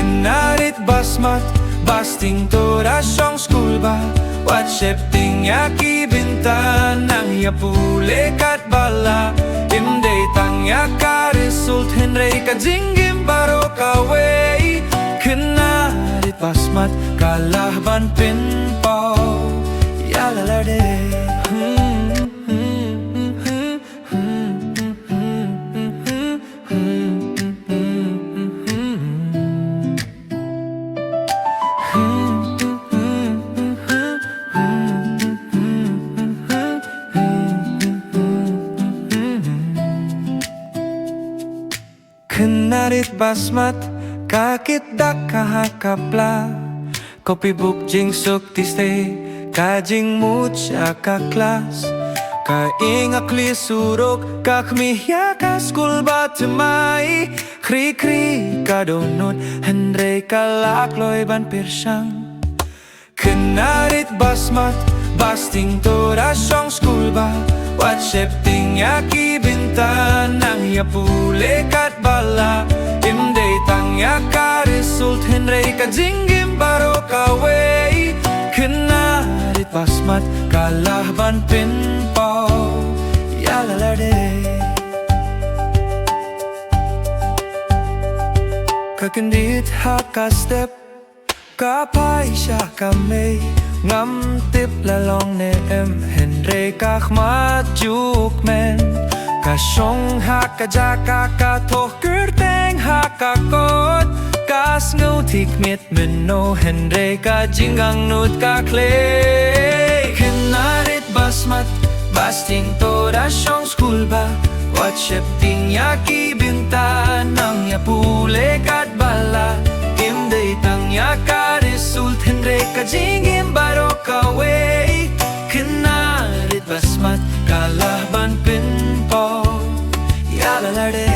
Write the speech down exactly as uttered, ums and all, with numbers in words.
Khynnah rit ba smat, ba sting to da shong skul ba, wat sheptieng ïa ki bynta, nang ïa pule katba lah. Ym dei tang ïa ka result hynrei ka jingim baroh kawei. Khynnah rit ba smat ka lah ban pynpaw ïa la lade. Khynnah rit ba smat, ka kit dak ka ha ka pla. Copy book jingsuk tiste, ka jingmut sha ka klas. Ka ïing a khlieh surok, ka khmih ïa ka skul ba thymmai. Khri khri ka dohnud, hynrei ka la kloi ban pyrshang. Khynnah rit ba smat, ba sting to da shong skul ba, wat sheptieng ïa ki bynta, nang ïa pule katba lah. Ym dei tang ïa ka result hynrei ka jingim baroh kawei. Khynnah rit ba smat ka lah ban pynpaw ïa la lade. Ka kyndit ha ka step, ka phai sha ka mei. Ngam tip la long ne em, hynrei ka khmat juk men. Ka shong ha ka jaka, ka thoh kyrteng ha ka kot. Ka sngew thik miet mynno, hynrei ka jingangnud ka khlei. Khynnah rit ba smat, ba sting to da shong skul ba, wat sheptieng ïa ki bynta, nang ïa pule katba lah. Ym dei tang ïa ka result hynrei ka jingim baroh kawei. Khynnah rit ba smat ka lah ban pynpaw ïa la lade.